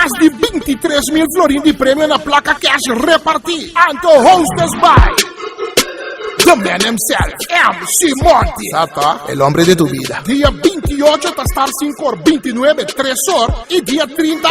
Mas di 23 mil florin di premio na placa cash reparti. Anto hosted by The man himself, MC Monty. Sata, el hombre de tu vida. Dia 28 ta start 5 or, 29 3 or y dia 30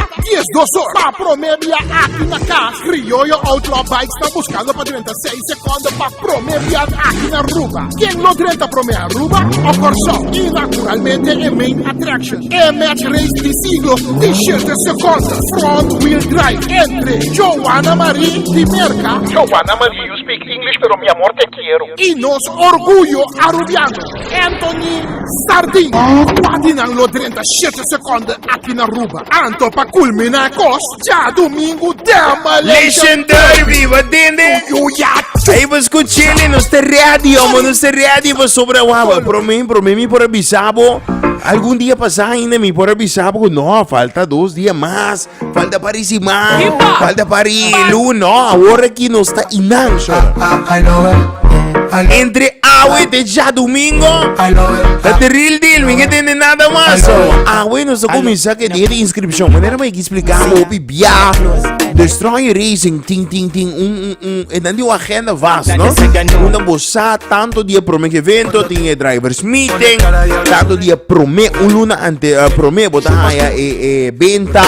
12 or. Pa prome bia aki na cas, Criollo Outlaw Bikes ta buscando pa 36 seconde pa prome bia aki na Aruba. Ken lo 30 prome Aruba o Corsou? Y naturalmente e main attraction, e match race di siglo di 7 seconde. Front wheel drive entre Joanna Marie di Merca. Joanna Marie, you speak English, pero mi amor te quiero. Y nos orgullo arubiano, Anthony Sardin. Cua di nan lo 37 seconde aki na Aruba? Anto pa culmina cos, diadomingo Demolition Demolition Derby, wat dende? Yuya. Hey, we escuchele, nos ta ready, homo, nos ta ready pa sobra wawa. Prome, prome mi por avisa bo. Algun dia pasa ainda mi por avisa bo no, falta dos dia mas, falta pa risiman, falta pa rilu, no, awor aki nos ta inan, shora. Entre awe te djadomingo, ta the real deal, mi no entende nada mas. Awe nos ta cuminsa cu e dia di inscripcion. Manera mi a explica bo hopi bia, Destroyer Racing tin tin tin un un un e nan di un agenda vast, no? Unda bo sa tanto dia prome cu evento, tin e drivers meeting, tanto dia prome, un luna ante uh, prome bo ta haya e e benta,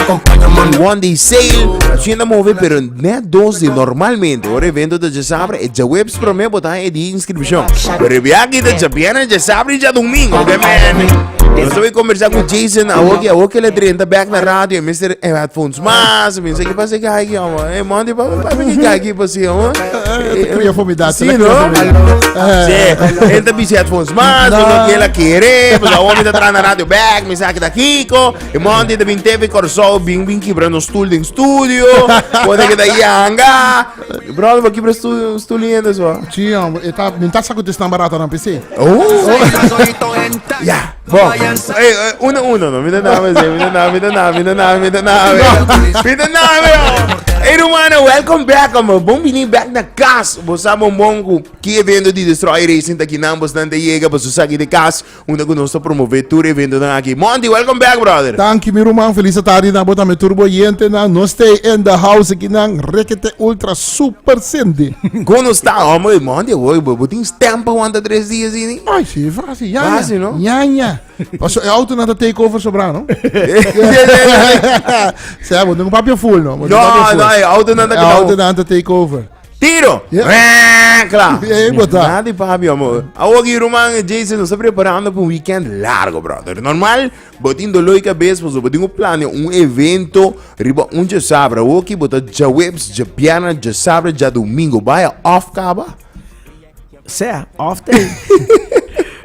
e one day sale, asina move, pero net dos di normalmente, ora evento ta djasabra, e djaweps prome bo ta haya e di inscripcion. Pero e biaha ta djabièrnè, djasabra y djadomingo, oké man? Nos ta bay conversa cu Jason awor ki awor ki el a drenta back na radio, e mester e headphones mas, mi sa ki pasa ki aki, homo. E Monty, pa pa ki aki pasi, homo. Cria fomidad, Sí, no? Sí, el ta bici headphones mas, no ki el a kere, pues awor mi ta traha na radio back, mi sa ki ta kiko. E Monty ta bin TV Corsou, bin bin kibra nos stoel den studio, pone ki ta yanga. Brother, bo kibra stoel stoel hende so. Sí, hombre, eta min ta saco tesnan barata nan PC. Oh. Ja, bon. Hey, eh, uno uno no. Mira nave, sí, mira nave, mira nave, mira nave, mira nave. Mira nave. oh. Hey, Romano, welcome back. Amo. Bon bini back na cas. Bo sa bon bon ku ki evento di Destroy Racing ta kinan bos nan te yega pa su saki de cas. Unda ku nos ta promove tur eventonan aki. Monty, welcome back, brother. Danki mi ruman, feliz tardi na bo tambe tur bo oyentenan. Nos stay in the house aki nan rekete ultra super sende. Kon nos ta, hombre? Monty, hoy bo bo tin stem pa wanta tres dias ini? Ay, si, fácil, ya, Fácil, no? Ya, ya. Paso e auto nan ta take over sobra, no? Sea, bo no papia full, no? Bo No, papia full. no, e auto nan ta E auto nan ta take over. Tiro! Yeah. Kla. E bota. Nada di papi, amor. Awor aki, ruman, Jason, nos ta preparando pa un weekend largo, brother. Normal, bo tin dolor di cabeza, pasobra bo tin ku planea un evento riba un djasabra. Awor aki bo ta djaweps, djabièrnè, djasabra, djadomingo. Baya off kaba? Sea, off te.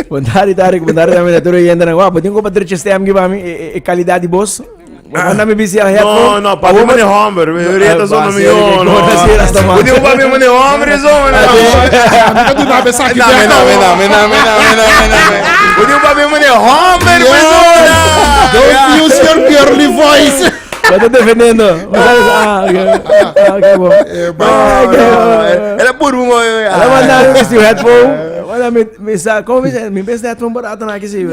Bon tarde, Tarek. Bon tarde tambe na tur oyentenan. Wauw, bo tin ku pa drecha stem ki pa mi, e, e, e kalidad di bos. Manda mi bisi al No, no, papi mane homber. Mi reta so no mi yo, no. Bo tin ku papi mane homber so, no. Mi ta duna be saki Name, name, name, name, name, name, name. Bo tin ku papi mane homber, persona. Don't use your girly voice. Bo ta defendiendo. Bo ta ah, ok. Ah, ok, bo. No, no, El a purbu mo. Ela manda mi bisi headphone. Manda mi, mi sa, como mi sa, mi bes headphone barato na ki si.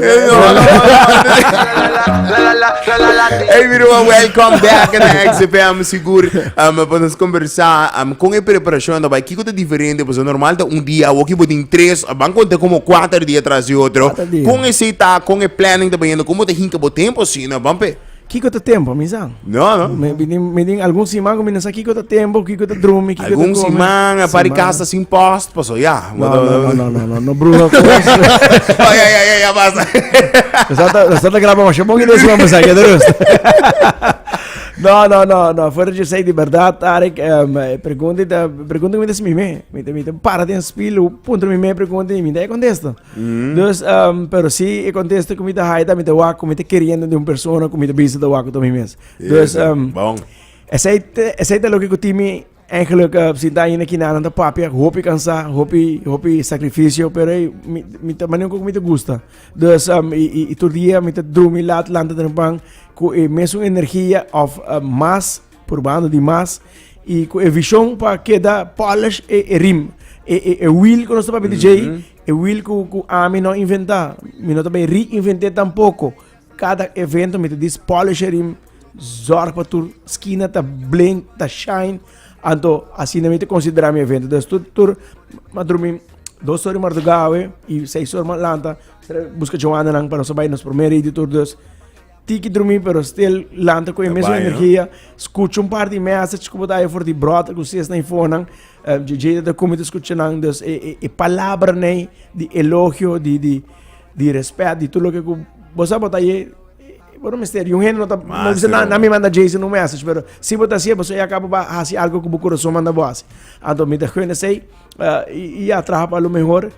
Hey, Mirua, welcome back na XFM Sigur. Um, pa nos conversa um, con e preparacion daarbij. Kiko ta diferente? Pues normal ta un dia, awor ki bo tin tres, ban conta como cuater dia tras di otro. Cuater dia. Con esey ta, con e planning ta bayendo, como ta hinca bo tempo asina, ban pe? Kiko ta tempo, mi sa. No, no. Mi, mi, tin- mi tin algun siman ku mi no sa kiko ta tempo, kiko ta drumi, kiko ta Algun come. siman, a pari Siman. casa sin post, paso ya. No, no, no, no, no, no, no bruha kos. Oh, ya, ya, ya, ya, basta. Nos ta graba masha bon idea siman pasá, keda rust. No, no, no, no, fuera di esei di berdad, Tarek, um, e pregunta ta, pregunta ku mi ta hasi mi me. Mi ta, mi ta para den spil, puntra mi me pregunta i mi ta e kontesta. Dus, um, pero si e contesta ku mi ta haita, mi ta wak ku mi ta queriendo di un persona ku mi ta bisa ta wak ku ta mi mes. Dus, um, Bon. esei te, esei ta loke ku tin mi eigenlijk uh, sinta ainda ki nan ta papia, hopi cansa, hopi, hopi sacrificio, pero hey, mi, mi ta manier ku mi ta gusta. Dus, um, i, i, i tur dia mi ta drumi laat, lanta trempan, ku e mesun energia of uh, mas, Purbando di mas y cu e vision pa keda polish e, e rim. E, e, e wheel cu nos ta papia di djey, e wheel cu, cu ami no inventa. Mi no ta bay reinvente tampoco. Cada evento mi ta dis polish e rim. zorg pa tur skina ta blink, ta shine. Anto asina mi ta considera mi evento. Dus tur tur m'a drumi dos ora di marduga awe y seis ora m'a lanta busca Joanna nan pa nos a bay nos primer radio tour. Dus tiki drumi pero still lanta cu e mesun energia. Scucha un par di message cu bo ta haya for di brother cu sis na infonan. JJ ta cumi ta scucha nan. Dus e e palabranan di elogio, di di di respet, di tur loke cu bo sa bo ta haye. Bo no mester, un hende no ta, no bisa na, na mi manda Jason un message, pero si bo ta hasié, pasobra ya caba ba hasi algo cu bo corazon manda bo hasi. Anto mi ta gun esey, uh, y, y ya traha pa lo mehor,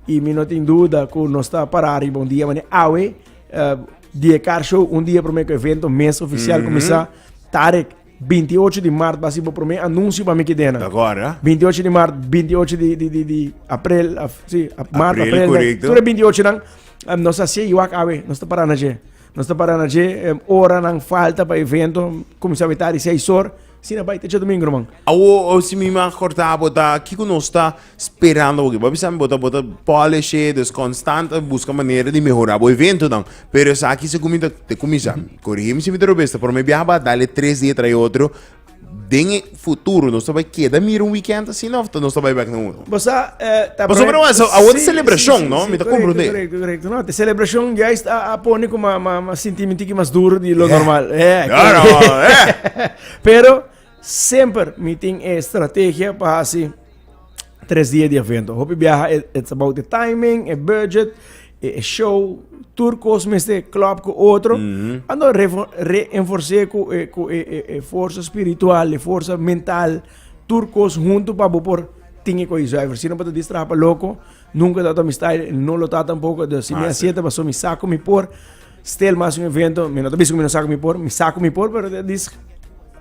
y mi no tin duda cu nos ta para riba un dia, mane awe, uh, die car show, un dia prome cu evento mes oficial mm -hmm. cuminsa, Tarek, 28 di maart basi bo prome anuncio pa mi kidena. Agora? 28 di maart, 28 di, di, di, di april, af, sí, ap, maart, april, april, correcto. Tur 28 nan, um, nos hacía iwak awe, nos ta para na dje. Nos ta para na dje, um, ora nan falta pa evento, cuminsa weta di 6 or, sina bai te domingo, man. Awo, si mi mag corta bo ta, kiko nos ta Sperando bo bo bisa mi bo ta bo ta polish e, dus constant a busca manera di mehora bo eventonan. Pero esaki segun mi ta te cuminsa, corigi mi si mi ta robes, ta prome biaha ba dale tres dia tras otro. Den e futuro nos ta bai keda mira un weekend asina of nos ta bai bek na uno? Bo sa, eh, ta Pasobra prome- bo sa, awor ta Sí, celebracion, sí, sí, no? sí, Mi ta correcto, comprende. Correcto, correcto. No, te celebracion juist a, a pone cu ma, ma, ma sinti mi tiki mas duro di lo Yeah. normal. Eh, No, no, eh. Pero Semper mi tin e strategia pa hasi tres dia di evento. Hopi biaha it's about the timing, e budget, e show, tur kos mester klop ku otro. Ando reenforse ku e ku e e e forsa spiritual, e forsa mental, tur kos huntu pa bo por tin e kos zuiver. Si no bo ta distraha pa loko, nunka ta ta mi style, no lo ta tampoko. Dus si mi hasié ta paso mi sa ku mi por. Stel mas un evento, mi no ta bisa ku mi no sa ku mi por, mi sa ku mi por, pero ta dis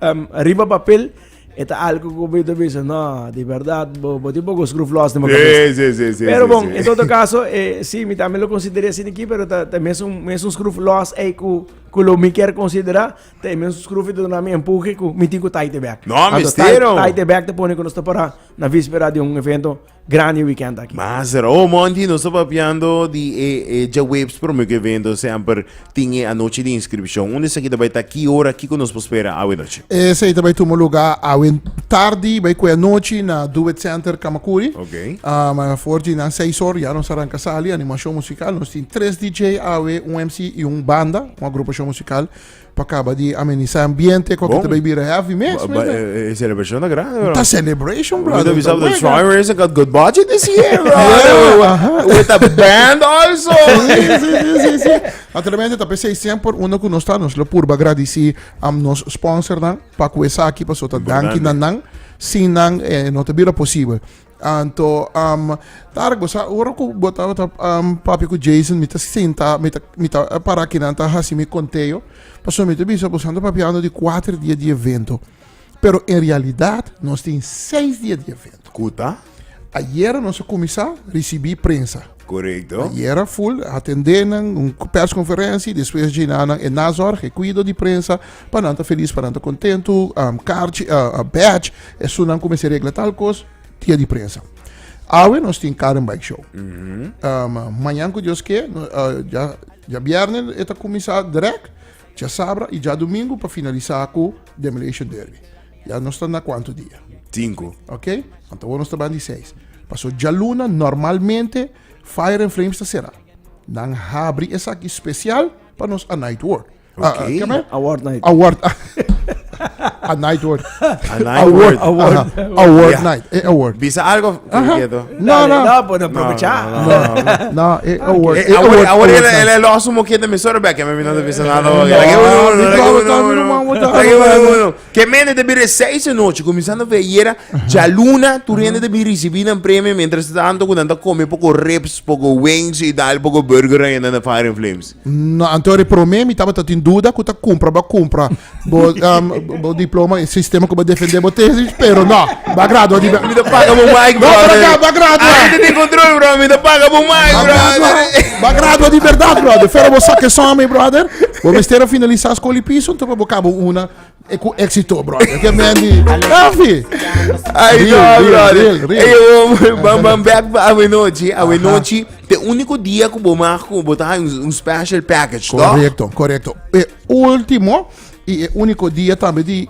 um, riba papel e ta algo ku bo ta bisa, no, di berdad, bo, bo tin poko schroef los den bo cabeza. Sí, sí, sí, sí, Pero sí, bon, sí. en todo caso, eh, sí, mi también lo consideré así aquí, pero ta, ta mes un, mes un schroef los ey ku, ku lo mi kier considera, ta e mes un schroef y ta duna mi empuje ku mi tin ku taite bek. No, Anto, mistero. Taite bek te pone ku nos ta para na víspera di un evento Grandi weekend aki. Master, oh Monty, nos ta papiando di e, e djaweps prome ku evento semper tin e anochi di inscripcion. Unda esaki ta bai ta? Ki ora? Kiko nos por spera awe nochi? Esei ta bai tuma luga awe tardi, bai ku e anochi na Do It Center Kamakuri. Ok. Um, for di nan seis or ya nos a ranka sali, animashon musikal. Nos tin tres DJ awe, un MC i un banda, un agrupashon musikal. Pa caba di amenizar ambiente, cu Bom. ta bay bira heavy mix. Ba- ba- eh, eh, celebration ta grande, bro. Ta celebration, We brother. bisa Ta the wega. Troy Racing got good budget this year, bro. Yeah, aha. With a band also. Sí, sí, sí, sí, sí. Naturalmente, ta pesey semper uno cu nos ta, nos lo purba agradeci am nos sponsor nan, pa cu esaki, paso ta danki Importante. nan nan, sin nan eh, no ta bira posibel. Anto, um, Tarek, bo sa, ora ku bo tabata um, papia ku Jason, mi ta sinta, mi ta, mi ta para kinan ta hasi mi konteo, pasobra mi ta bisa bo anda papiando di kuater dia di evento. Pero en realidat nos tin seis dia di evento. Kuta? Ayera nos a kuminsá risibí prensa. Korekto. Ayera full atendé nan, un perskonferensia, despues djina nan e nazorg, e kuido di prensa, pa nan ta felis, pa nan ta kontentu, um, karchi, uh, uh, badge, esunnan ku mester regla tal kos, dia di prensa. Awe nos tin Car and Bike Show. Um, mañan ku Dios ke, no, uh, dja, dja bierne e ta kuminsá direct, dja sabra i dja domingo pa finalisá ku Demolition Derby. Ya nos ta na kuantu dia? Tinku. Ok? Anto awor nos ta ban di seis. Paso djaluna normalmente Fire and Flames ta sera. Nan habri esaki spesial pa nos a Night World. Ok. Ah, ah, keme? Award night. Award. a Night World. A Night World. Award. Aha, Award Ja. night. E award. Bisa algo, Aha. Quieto. No, no. No, pues aprovechar. No, no, e award. Eh, E awor, award. awor award el, night. el, el oso mo quieto me sorry back, me no te bisa nada. No, Like, uno, uno, mi like, brother, uno, mi uno. ruman, bo ta- Like, uno, uno. Que mende te bire seis de noche, comenzando veiera, djaluna, tu rende te bire recibi un premio, mientras tanto, cu nan ta come poco ribs, poco wings y tal, poco burger en the Fire and Flames. No, anto ri prome mi tabata tin duda ku ta kumpra ba kumpra bo um, bo diploma e sistema ku ba defende bo tesis, pero no, ba gradua di Mi ta paga bo mic, No, brother. pero ba gradua. Ah, mi ta tin control, bro. Mi ta paga bo mic, Ba gradua, brother. ba gradua di berdad, brother. Pero bo sa ke somi, brother. Bo mester a finalisa skol i piso, anto pa bo kaba una E ku éxito, brother. Ke men di. Afi. Ay, Real, no, real, brother. real, real. Ey, oh, bam, bam, back pa awe nochi. Awe nochi, te único dia ku bo mag ku bo ta un, un special package, toch? Correcto, correcto. E último, I e úniko dia tambe di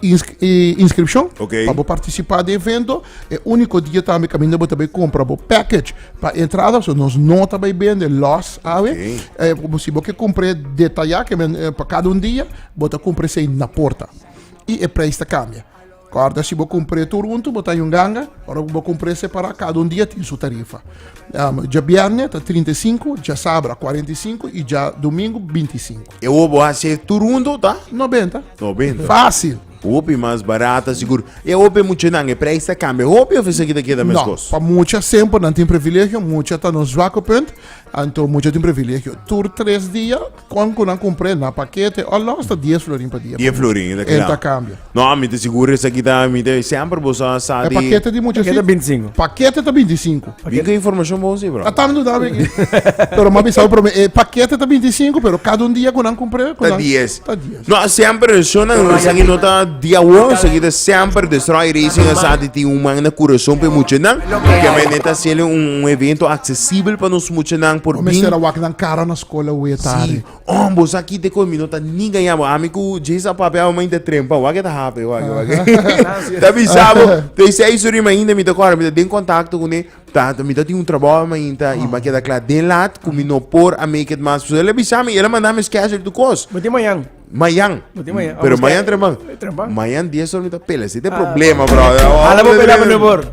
inskripshon Ok. pa bo partisipá den evento. E úniko dia tambe kaminda bo ta bai kumpra bo package pa entrada. So nos no ta bai bende lòs awe. Ok. Eh, si bo ke kumpr'é detayá, ke men pa kada un dia, bo ta kumpra esei na porta. I e preis ta kambia. Kòrda si bo kumpr'é tur huntu bo ta haña un ganga, ora ku bo kumpr'é separá kada un dia tin su tarifa. Djabièrnè ta 35, djasabra 45 i djadumingu 25. E bo hasié tur huntu ta? Nobenta. Nobenta. Fásil. Hopi mas barata sigur. E hopi muchanan e prijs ta kambia hopi of esaki ta keda meskos? No, pa mucha semper nan tin privilegio, mucha ta nos zwakke punt, anto mucha tin privilegio. Tur tres dia Kon ku nan kumpr'é na pakete o los ta dies florin pa dia. Dies florin, e ta E kla. ta kambia. No, mi ta sigur esaki ta, mi ta semper bo sa sa E di. pakete di mucha Pakete si. 25. Pakete ta 25. Bin ku informashon bon si, bro. A tam duda mi aki. Pero m'a bisa bo prome, e pakete ta 25, pero kada un dia ku nan kumpr'é, ku Ta nan dies. Ta dies. No, semper shownan esaki no ta dia awor, esaki ta semper Destroy Racing a sa di tin un man na kurason pa e muchanan. Ke men e ta hasiel un un evento aksesibel pa nos muchanan por Bo bin. mester a wak nan kara na skola wee Sí. tari. Oh, bo sa ki te koe mi no ta ni gaña bo. Ami ku Jason a papia bo mainta trempa. Wak e ta happy, wak, wak. Ta bisa bo, te seis ori mainta mi ta kore, mi ta den kontakto kuné. Ta, mi ta tin un trabou mainta i mi a keda kla den lat ku mi no por a make it mas. So el a bisa mi, el a manda mi schedule tur kos. Bo tin mañan. Mañan. Bo tin mañan. Pero mañan trempan. Trempan. Mañan 10 or mi ta pela. Ese te problema, brother. Hala bo pela pa nueve or.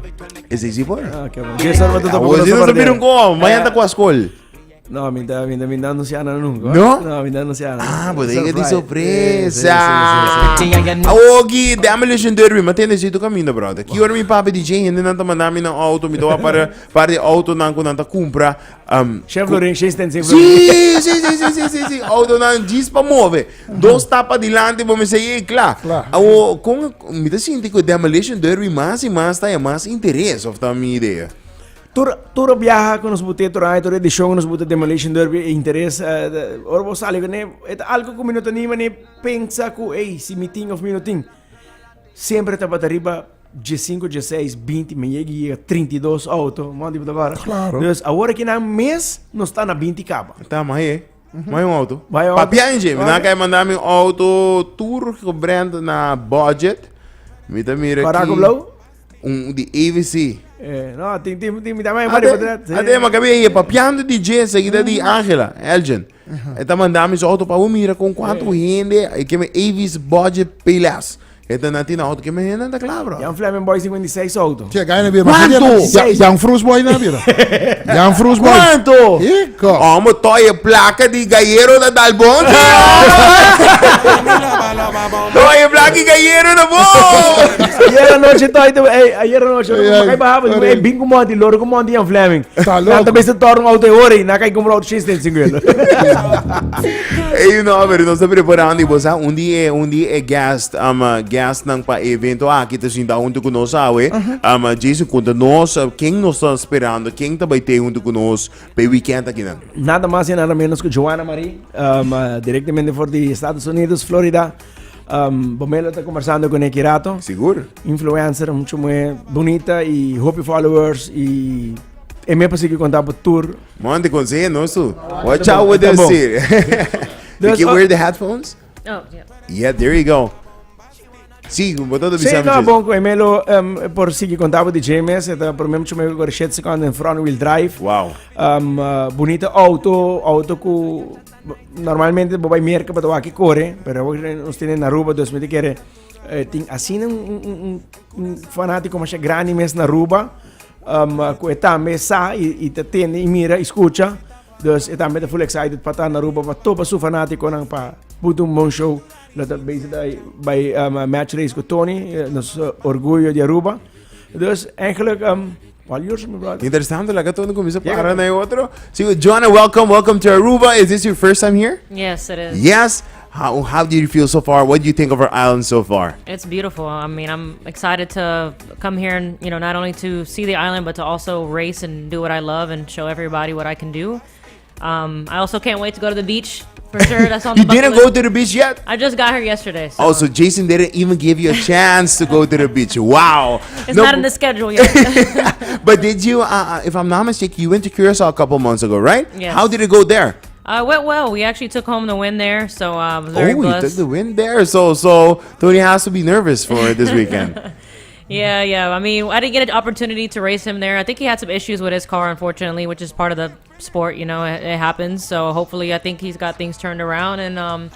Ese sí por. Ah, qué bueno. 10 or bo ta Awor si no ta bira un ko. Mañan ta kwa skol. No, mi ta, mi ta, mi ta anuncia nada nunca. No? No, mi ta anuncia nada. Ah, bo ta di Surprise. sorpresa. Awoki, Demolition Derby, ma tende si tu caminda, brother. Ki ora mi papi DJ, hende nan ta manda mi nan auto, mi ta wa para par di auto nan ku nan ta kumpra. Um, Chef Florin, Chef Stensin Florin. Sí, sí, sí, sí, sí, sí, sí. Auto nan djis pa move. Dos tapa dilanti bo me sei e kla. Kla. Awo, kon mi ta sinti ku Demolition Derby mas i mas ta mas interes, of ta mi idea? Tur, tur biaha ku nos bute tur aña, tur edishon ku nos bute Demolition Derby, e interes, eh, ora bo sali kuné, e ta algo ku mi no ta ni mane pensa ku, ey, si mi tin of mi no tin. Semper tabata riba diesinco, dieseis, binti, mi yega yega 32 auto, man di bo ta kòrda? Claro. Dus awor aki nan mes nos ta na binti kaba. Ta, ma e. Mai un auto. Mai un auto. Papia inje, mi Ok. nan kai manda mi auto tur gebrand na budget. Mi ta mira Kòrda ku ki blou? un di AVC. Eh, no, tin, tin, tin, mi ta mai mari Ade, ade, ma kabi e papiando di J, seguida di Angela, Elgin. E ta manda mi su auto pa bo mira con cuanto hende, e ke me Avis budget payless. E ta na tin auto ke me hende ta kla, bro. Jan Fleming Boy 56 auto. Che, gai na bira. Quanto? Jan Frus Boy na bira. Jan Frus Boy. Quanto? Iko. Omo toye placa di gallero da dal bon. Toye placa di gallero da bon. Ayer anoche toy te ey, ayer anoche Ay, ay, kai bahaba, sorry. ey bin ku monti, loro ku monti Jan Fleming. Ta Na loco. ta beste torno auto e ora, na kai kumpra auto chiste singuelo. Ey, no, pero nos ta preparando y bo sa un di e un di e guest um, guest nan pa evento aki ta sinta hunto ku nos awe. Um, Jason konta nos uh, ken nos ta esperando, ken ta bai te hunto ku nos pa e weekend aki nan. Nada mas y nada menos que Joanna Marie, um, uh, directamente for di Estados Unidos, Florida. Um, Bomelo ta conversando con aquí rato. Sigur. Influencer, mucho muy bonita y hopi followers y e me pasí que contar por tour. Monte consejo, no su. Watch out with Tá this bom. shit. Did you wear the headphones? Oh, yeah. Yeah, there you go. Sí, bo ta Sí, bisa no, bon, cu Emelo um, por sigui contaba di James, eta por mem chume con shit second in front wheel drive. Wow. Um, uh, bonita auto, auto cu normalmente bo bay merca pa aki core, pero nos tiene na Aruba, dus me te kere eh, tin asina un, un, un, un fanático mas grande mes na Aruba, um, cu e tambe sa y, y te tende y mira y escucha. Dus e tambe ta full excited pa ta na Aruba pa topa su fanaticonan pa put un bon show. Lo ta bezig ta bij um, match race cu Tony, eh, nos eh, orgullo di Aruba. Dus eigenlijk, um, all yours, my brother. Interesante, laga Tony comienza para na otro. Sí, Joanna, welcome, welcome to Aruba. Is this your first time here? Yes, it is. Yes. How, how do you feel so far? What do you think of our island so far? It's beautiful. I mean, I'm excited to come here and, you know, not only to see the island, but to also race and do what I love and show everybody what I can do. Um, I also can't wait to go to the beach for sure. That's on You the bucket didn't go list. to the beach yet? I just got here yesterday. So Oh, so Jason didn't even give you a chance to go to the beach. Wow. it's No, not in the schedule yet. But did you, uh, uh, if I'm not mistaken, you went to Curacao a couple months ago, right? Yes. How did it go there? Uh, it went well. We actually took home the win there, so uh, I was very oh, you blessed. took the win there. So, so Tony has to be nervous for this weekend. Yeah. I mean, I didn't get an opportunity to race him there. I think he had some issues with his car, unfortunately, which is part of the sport. You know, it, it happens. So hopefully, I think he's got things turned around, and um,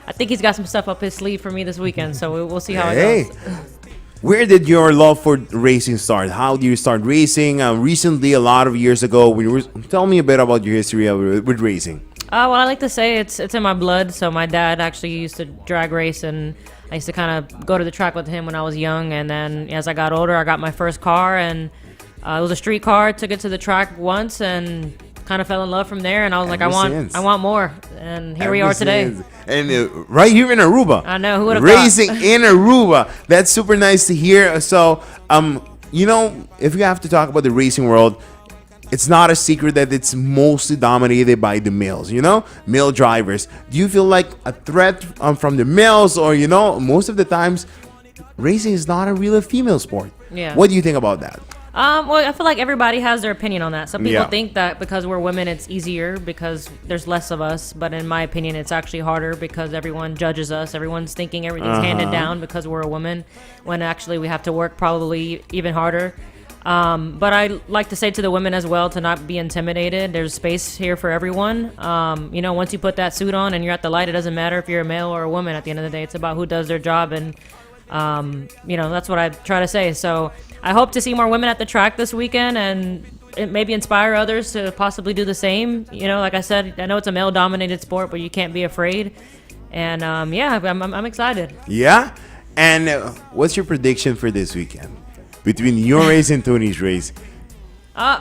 I think he's got some stuff up his sleeve for me this weekend. So we, we'll see how Hey. it goes. Where did your love for racing start? How do you start racing? Recently, a lot of years ago, when you were, tell me a bit about your history of, with racing. Well, I like to say it's it's in my blood. So my dad actually used to drag race, and I used to kind of go to the track with him when I was young. And then as I got older, I got my first car, and uh, it was a street car. Took it to the track once, and kind of fell in love from there. And I was like, Ever I want since. I want more. And here we Ever are today. since. And right here in Aruba. I know, who would've thought? Racing in Aruba. That's super nice to hear. So, you know, if you have to talk about the racing world, it's not a secret that it's mostly dominated by the males, you know, male drivers. Do you feel like a threat from the males, or you know, most of the times, racing is not a real female sport. Yeah. What do you think about that? Well, I feel like everybody has their opinion on that. Some people think that because we're women, it's easier because there's less of us. But in my opinion, it's actually harder because everyone judges us. Everyone's thinking everything's handed down because we're a woman, when actually we have to work probably even harder. But I like to say to the women as well to not be intimidated. There's space here for everyone. Once you put that suit on and you're at the light, it doesn't matter if you're a male or a woman. At the end of the day, it's about who does their job and that's what I try to say. So I hope to see more women at the track this weekend and it maybe inspire others to possibly do the same. You know, like I said, I know it's a male dominated sport, but you can't be afraid. And yeah, I'm excited. Yeah. And what's your prediction for this weekend between your race and Tony's race?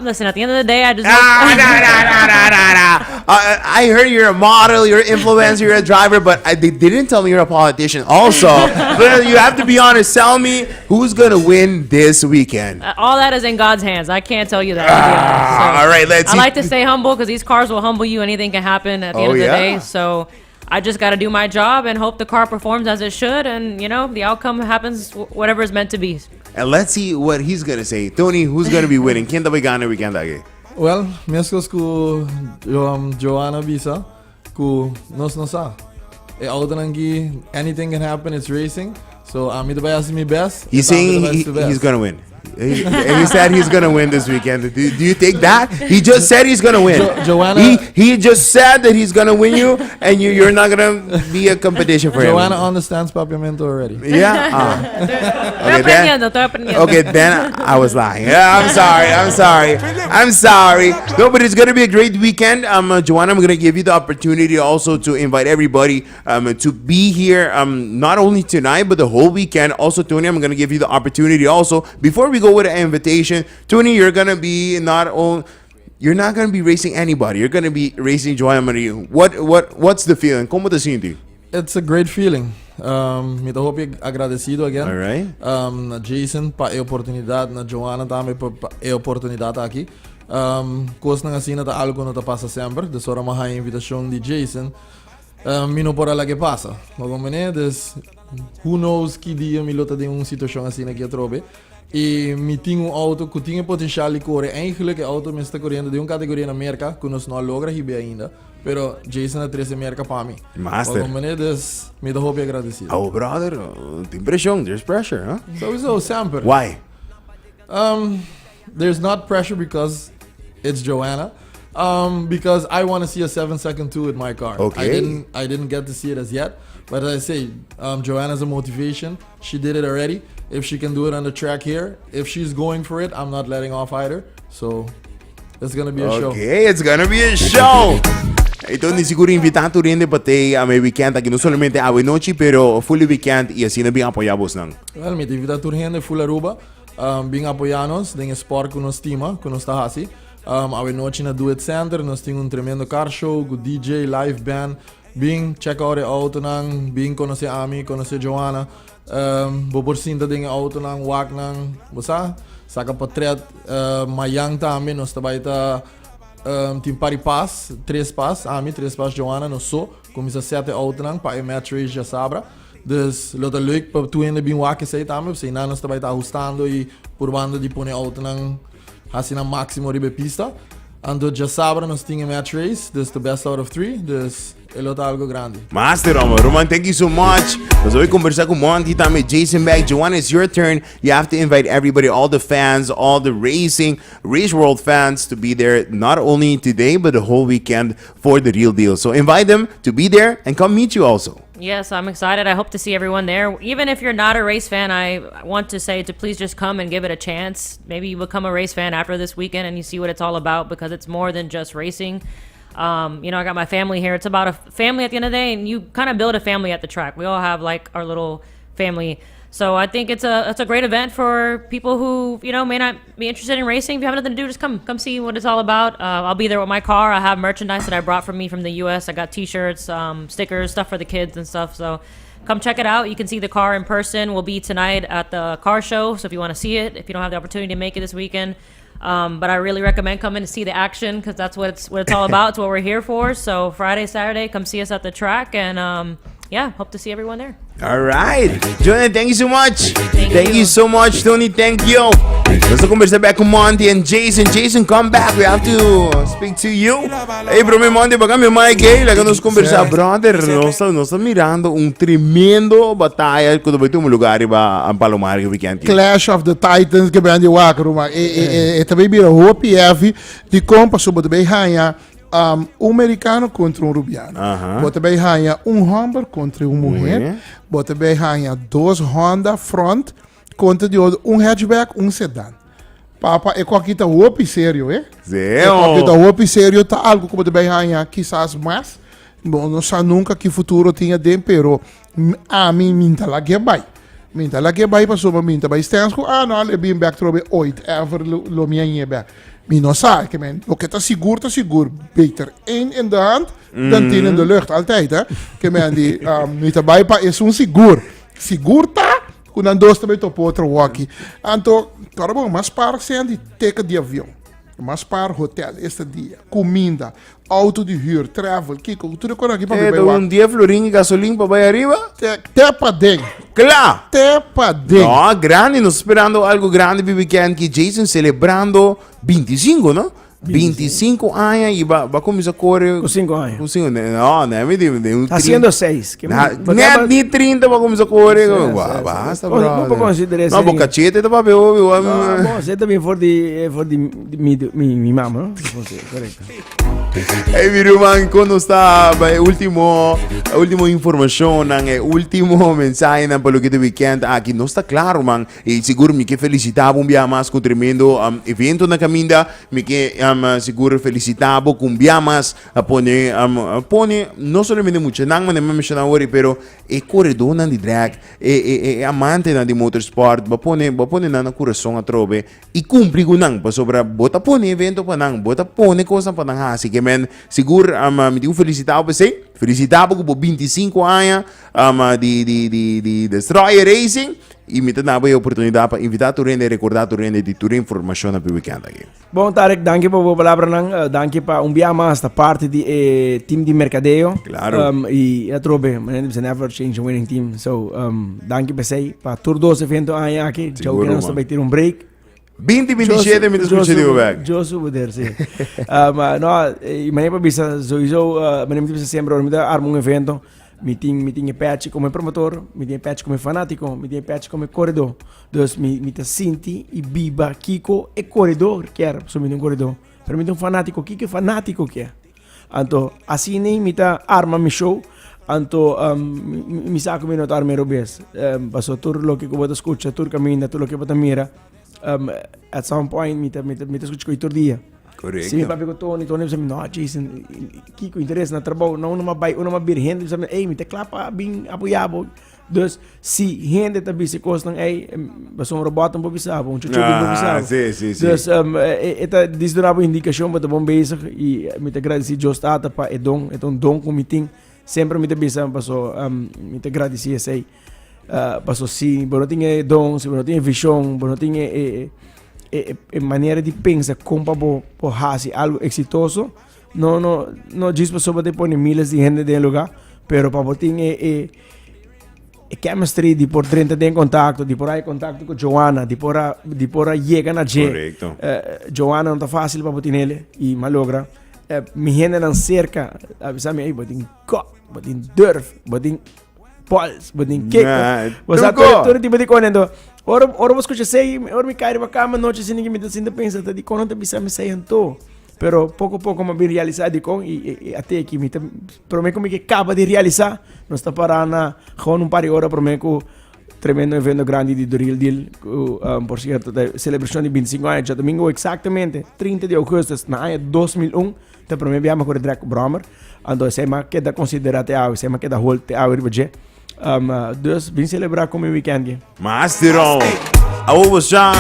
Listen, at the end of the day, I just Ah, nah, nah, nah, nah, nah, nah. I heard you're a model, you're an influencer, you're a driver, but they didn't tell me you're a politician also. But you have to be honest. Tell me who's going to win this weekend. All that is in God's hands. I can't tell you that. To be honest. So, all right, let's I see. like to stay humble because these cars will humble you. Anything can happen at the end Oh, of the yeah. day. So I just got to do my job and hope the car performs as it should. And, you know, the outcome happens whatever is meant to be. And let's see what he's going to say. Tony, who's going to be winning? Ken ta bay gana weekend aki? Well, mescos cu Joanna bisa, cu nos no sa. E auto aki, anything can happen, it's racing. So I'm the best, my best. He's saying he's going to win. He said he's gonna win this weekend. Do you take that? He just said he's gonna win. Joanna, He just said that he's gonna win you, and you're not gonna be a competition for him. Joanna understands Papiamento already. Yeah. Estoy Okay, then, aprendiendo, estoy aprendiendo. okay, then I was lying. Yeah, I'm sorry. I'm sorry. I'm sorry. No, but it's gonna be a great weekend. Joanna, I'm gonna give you the opportunity also to invite everybody to be here not only tonight but the whole weekend. Also, Tony, I'm gonna give you the opportunity also before we go with an invitation. Tony, you're gonna be not only you're not gonna be racing anybody. You're gonna be racing Joanna Marie. What's the feeling? Con ta sinti? It's a great feeling. Mi ta hopi agradecido again. All right. Na Jason pa e oportunidad, na Joanna tambe pa e oportunidad aki. Cosnan asina ta algo no ta pasa semper. Dus ora m'a haya invitacion di Jason, mi no por a lag'e pasa. No comprende? Dus who knows ki dia mi lo ta den un situacion asina aki atrobe. Y mi tin un auto cu tin e potencial di core. Eigenlijk e auto mes ta coriendo den un categoria na Merca cu nos no a logra hiba ainda. Pero Jason a trece Merca pa mi. Master. No comprende? Dus mi ta hopi agradecido. Oh, brother, tin presion. There's pressure, huh? Sowieso, semper. Why? There's not pressure because it's Joanna. Because I want to see a 7 second 2 with my car. I didn't. I didn't get to see it as yet. But as I say, Joanna's a motivation. She did it already. If she can do it on the track here, if she's going for it, I'm not letting off either. So it's gonna be a show. Okay, it's gonna be a show. Anto, di sigur invita tur hende pa e weekend aki, no solamente awe nochi, pero full weekend y asina bin apoya bosnan. Well, mi ta invita tur hende full Aruba, bin apoya nos, den sport cu nos stima, cu nos ta haci. Awe nochi na Do It Center, nos tin un tremendo car show, cu DJ, live band. Bin check out e auto nan, bin conoce ami, conoce Joanna. Bo por sinta den auto nan, wak nan, bo sa, saca portret, mañan tambe, nos tambe ta tin par di pas, tres pas, ami, tres pas Joanna, nos so, cuminsa set auto nan, pa e match race diasabra. Dus lo ta leuk pa tur hende bin wak esey tambe, asina nos tambe ta ajustando y probando di pone auto nan asina maximo riba pista. Anto djasabra nos tin e match race, dus the best out of three, dus e lo ta algo grandi. Master Roman, Roman, thank you so much. Nos a conversa cu Monty tambe, Jason back. Joanna, it's your turn. You have to invite everybody, all the fans, all the racing, Race World fans to be there not only today, but the whole weekend for the real deal. So invite them to be there and come meet you also. Yes, I'm excited. I hope to see everyone there. Even if you're not a race fan, I want to say to please just come and give it a chance. Maybe you become a race fan after this weekend and you see what it's all about because it's more than just racing. Um, you know, I got my family here. It's about a family at the end of the day, and you kind of build a family at the track. We all have like our little family. So I think it's a it's a great event for people who you know may not be interested in racing. If you have nothing to do, just come come see what it's all about. Uh, I'll be there with my car. I have merchandise that I brought from me from the U.S. I got T-shirts, um, stickers, stuff for the kids and stuff. So come check it out. You can see the car in person. We'll be tonight at the car show. So if you want to see it, if you don't have the opportunity to make it this weekend. Um, but I really recommend coming to see the action because that's what it's what it's all about. It's what we're here for. So Friday, Saturday, come see us at the track, and um, yeah, hope to see everyone there. All right. Johnny, thank you so much. Thank, you. you so much, Tony. Thank you. Nos a conversa back cu Monty and Jason. Jason, come back. We have to speak to you. Hey, bro, mi Monty, baka mi mic, hey. Laga nos conversa, brother. Nos ta, nos ta mirando un tremendo batalla cu ta bay tuma lugar riba Palomar e weekend. Clash of the Titans ke ben di wak, ruman. E, e, e, e ta bay bira hopi heavy. Di kon pasobra bo ta bay haña um, un mericano contra un rubiano. Aha. Bo ta bay haña un homber contra un muher. Muher. Bo ta bay haña dos Honda front contra di otro, un hatchback, un sedan. Papa, e koki ta hopi serio, eh? Sí, E koki ta hopi serio, ta algo ku bo ta bay haña kisas mas. Bo no sa nunca ki futuro tin aden, pero ami mi ta lag'é bai. Mi ta lag'é bai pasobra mi ta bai stens ku, ah no, lo e bin bek trobe ooit ever lo, lo mi hañ'é bek. Mi no sa, ke men, loke ta sigur ta sigur. Beter één in de hand dan tien in de lucht, altijd, hè. Ke men di, um, mi ta bai pa esun sigur. Sigur ta ku nan dos ta bai topa otro wòki. Anto, ora bon, mas par sean di teken di avion, mas par hotel, estadia, kuminda, auto di huur, travel, kiko, tur e kos aki pa Eh, bai wak. un 10 florin gasolin pa bai ariba? Te, te paden. Kla! Te paden. No, grandi, nos esperando algo grandi pi weekend ki Jason celebrando 25, no? 25 aña y va, va comienza a correr. Con 5 años. Con 5, no, no, mi di, de un Haciendo 6. Na, net ni 30 va comienza a correr. Sí, Wa, sí, basta, sí. bro. No por considerar No, bo cachete te papel, obvio. No, bo, você también voor die, eh, voor die, die mi, mi, mi mama, no? Sí, correcto. Hey, mi ruman, kono sta bij último, último information nan, e último mensahe nan pa loke de weekend aki. No sta claro, man. E sigur mi ke felicita bo un bia mas ku tremendo um, evento na caminda. Mi ke um, sigur felicita bo ku un bia mas a pone, um, a pone no solamente muchanan, manera mi menciona awor, pero e corredornan di drag, e, e, e amantenan di motorsport, bo pone, bo pone nan na corazon atrobe i cumpli cu nan, pasobra bo ta pone evento pa nan, bo ta pone cosnan pa nan haci, ke men sigur um, mi tin cu felicita bo p'esey, felicita bo cu bo 25 aña um, di, di, di, di Destroyer Racing, i mi ta dabo e oportunidad pa invita tur hende, recorda tur hende di tur informacion na pi weekend aki. Bon Tarek, danki pa bo palabranan. Eh, danki pa un bia mas ta parti di e team di mercadeo. Claro. Um, y atrobe, manera di bisa never change a winning team. So, um, danki pa esey, pa tur dos evento aña aki. Seguro, Joe que nos man. ta bay tira un break. 2027 mi ta scucha di bo back. Yo su poder, sí. um, uh, no, eh, manera pa bisa, sowieso, uh, manera mi ta bisa siempre, ora mi ta arma un evento, Mi tin mi tin e pechi como e promotor, mi tin e pechi como e fanatico, mi tin e pechi como e corredor. Dus mi mi ta sinti y biba kiko e corredor kier, pasobra mi ta un corredor. Pero mi ta un fanatico, kiko e fanatico kier. Anto asina mi ta arma mi show, anto mi mi sa ku mi no ta arma e robes. Pasobra tur loke ku bo ta skucha, tur kaminda, tur loke bo ta mira, at some point mi ta mi ta mi ta skucha ku e tur dia. Correcto. Si mi papia ku Tony, Tony bisa mi, no Jason, kiko interes na trabou, no uno ma bai, uno ma bir hende bisa mi, ey, mi ta kla pa bin apoya bo. Dus, si hende ta bisa kosnan, ey, pasobra un robot no por bisa bo, un chuchubi no por bisa Ah, bo. sí, sí, sí. Dus, um, e, e ta dis duna bo indikashon bo ta bon bezig i mi ta gradisi Dios Tata pa e don, e ta un don ku mi tin. Semper mi ta bisa paso, um, mi ta gradisi esei. Uh, paso si bo no tin e don, si bo no tin e vision, bo no tin e, e, e, e manera di pensa kon pa bo por hasi algo exitoso, no, no, no djis pasobra te pone miles di hende den e lugar, pero pa bo tin e, e, E chemistry di por drenta den contacto, di por hay contacto cu Joanna, di por a, di por a yega na dje. Correcto. Eh, Joanna no ta fácil pa bo tinele y m'a logra. Eh, mi hendenan cerca a bisa mi, ey, bo tin kop, bo tin durf, bo tin pols, bo tin kiko. Nah, Bo sa truco. tur, tur tipo di cosnan. Entonces, ora, ora bo scucha esey, ora mi cai riba cama nochi asina que mi ta sinta pensa, ta di con nan ta bisa mi esey anto? Pero poco poco m'a bin realisa di con y, y, y ate aki mi ta Prome ku mi ke kaba di realisá, nos ta pará na gewoon un par di ora prome ku tremendo evento grandi di The Real Deal, ku um, por cierto ta selebrashon di 25 aña djadomingo eksaktamente 30 di augustus na aña 2001 ta prome biaha mi a kore drag ku brommer. Anto esei mi a keda konsiderá te awe, esei mi a keda hol te awe riba dje. Um, dus bin celebra con mi weekend ki. Masteron. Awo bo sa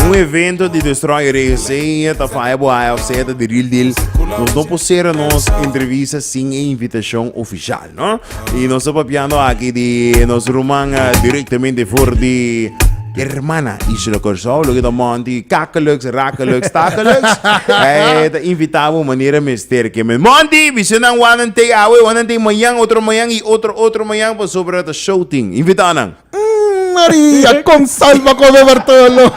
un evento di Destroy Race ta faya bo haya of sea ta di real deal. Nos no por cera nos entrevista sin e invitacion oficial, no? Y nos ta papiando aki di nos ruman eh, directamente voor di hermana Isla Corsou, lo que ta Monty, Kakelux, Rakelux, Takelux. Eh, ta invitabo manera mester ke men. Monty, bisenan wanan te awe, wanan te mañan, otro mañan y otro otro mañan pasobra ta showting. Invita nan. Mm, Maria, con salva come Bartolo.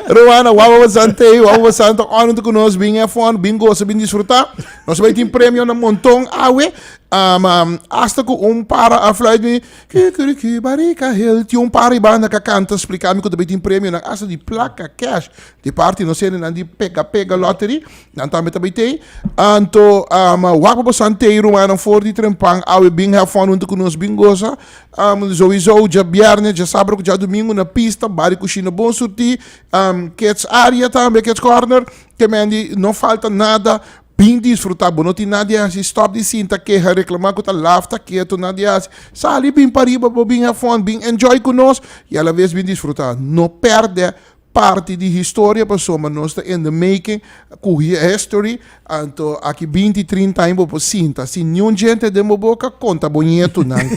Romana, wawa basante, wawa basante, ono te conos, bin F1, bin goza, bin disfruta. Nos bay tin premio na monton awe. Um, um, hasta cu un para a fluit mi, Kikiriki, barika hel. Tin un par banda ka kanta splika mi ku ta bay tin premio nan hasta di plaka cash. Di parti nos hende nan di pega pega lottery, nan tambe ta bay tey. Anto um, wak pa bosan tey rumannan for di trempan awe bin have fun hunto ku nos bin goza. Um, sowieso djabierne, djasabra ku djadumingu na pista, bari kushina bon surti. Um, kids area tambe, kids corner. Ke men di no falta nada. Bin disfruta, bo no tin nada di hasi, stop di sinta keha, reclama cu ta laf, ta keto, nada di hasi. Sali bin pariba, bo bin have fun, bin enjoy cu nos y a la vez bin disfruta. No perde parti di historia pasobra nos ta in the making cu history, anto aki binti, trinta aña bo por sinta sin niun djente den bo boca conta bo ñetonan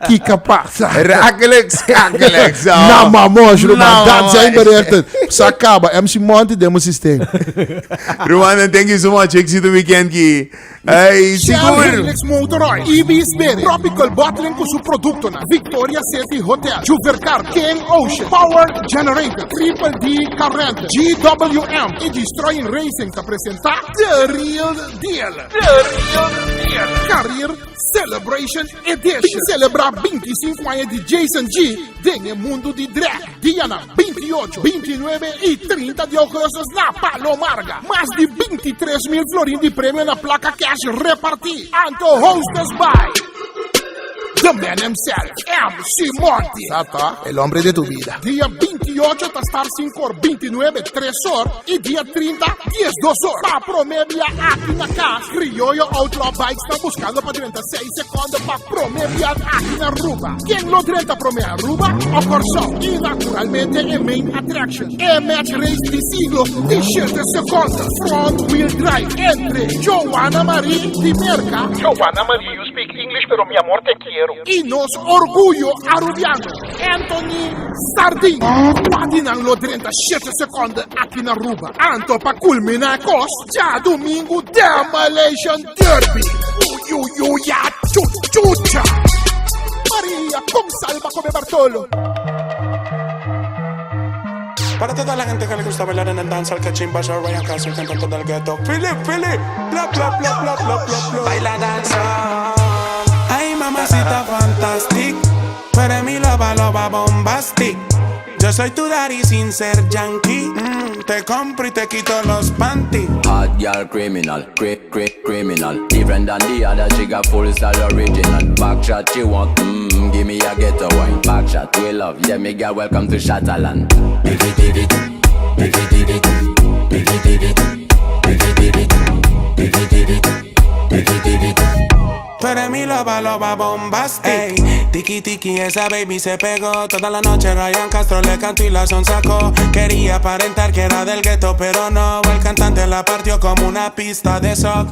kico a pasa. Rakeleks, kakeleks. Na mamos, ruman, dat zijn berichten. Sa caba, MC Monty den bo systeem. Ruman, thank you so much. Éxito weekend ki. Hey, Shell sigur. Helix Motor Oil, EB Spirit, Tropical Bottling ku su produktonan, Victoria City Hotel, Juvercar, King Ocean, Power Generator, Triple D Car Rental, GWM i Destroying Racing ta presentá The Real Deal. The Real Deal. Career Celebration Edition. Bin selebrá 25 aña di Jason G den e mundu di drag. Dianan 28, 29 y 30 di augustus na Palo Marga. Mas di 23 mil florin di premio na placa cash reparti. Anto hostess by The man himself, MC Monty. Sata, el hombre de tu vida. Dia 28 ta start 5 or 29, 3 or y dia 30, 10 2 or. Pa prome bia aki na cas, Criollo Outlaw Bikes ta buscando pa drenta 6 seconde pa prome bia aki na Aruba. Ken lo drenta prome Aruba o Corsou? Y naturalmente e main attraction, e match race di siglo di shete seconde, front wheel drive entre Joanna Marie di Merca, Joanna Marie, you speak English pero mi amor te quiero. Y nos orguyo Arubiano, Anthony Sardin. Cua di nan lo drenta shete seconde aki na Aruba? Anto pa culmina e cos, djadumingu Demolition Derby. Uyuyuya chuchucha. Maria con salva come Bartolo. Para toda la gente que le gusta bailar en el dance al cachimba, soy Ryan Castro, el cantante del ghetto. Philip, Philip, bla bla bla bla bla bla bla. Baila danza. Ay, mamacita fantastic. Tú eres mi loba, loba bombastic. Yo soy tu daddy sin ser yankee. Mm, te compro y te quito los panties. Hot girl criminal, cri cri criminal. Different than the other, she got full style original. Back shot she want, mmm, give me a ghetto wine. Back shot we love, yeah me girl, welcome to Shataland. Diggy diggy, diggy diggy, diggy diggy, diggy diggy, diggy diggy, diggy diggy. Tú eres mi loba, loba bombastic. Tiki tiki, esa baby se pegó. Toda la noche Ryan Castro le cantó y la sonsacó. Quería aparentar que era del gueto, pero no. El cantante la partió como una pista de sock.